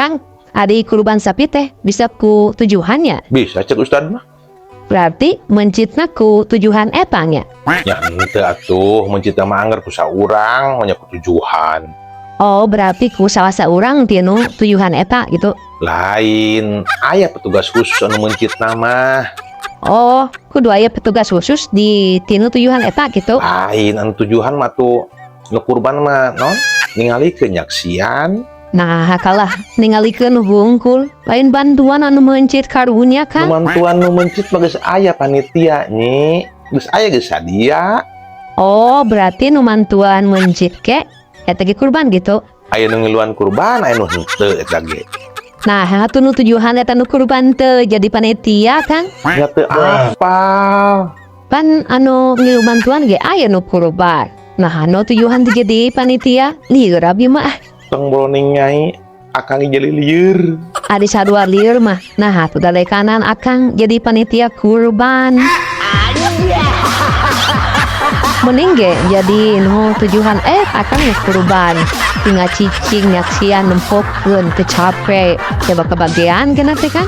Kang, ari kurban sapi teh bisa ku tujuhannya? Bisa cek Ustad mah. Berarti mencitna ku tujuhan eta nya? Ya henteu atuh, mencit mah angger ku saurang, nya ku tujuhan. Oh, berarti ku salah saurang tinu tujuhan eta gitu. Lain, aya petugas khusus anu mencitna mah. Oh, kudu aya petugas khusus di tinu tujuhan eta gitu. Lain, anu tujuhan mah tuh nu kurban mah non ningalikeun nyaksian. Nah, kalah ningalikeun hungkul, lain bantuan anu mencit karunya kan? Nu mantuan nu mencit mah geus aya panitia, Nyi. Geus aya, geus sadia. Oh, berarti nu mantuan mencit ke eta ge kurban gitu. Aya nu ngiluan kurban, aya nu henteu eta ge. Nah, atuh nu tujuhan eta nu kurban teu jadi panitia kan? Nya teu apal. Pan anu ngilu bantuan ge aya nu kurban. Nah, anu tujuhan teu jadi panitia, lieur abi mah. Ah. Tong boloning, Nyai, akang jadi lieur. Ari sarua lieur mah. Nah, atuh dalekanan akang jadi panitia kurban. Mending ge jadi nu tujuhan akang nu kurban. Tinggal cicing nyaksian nempokeun teu capek. Coba kebagian kena teh kan?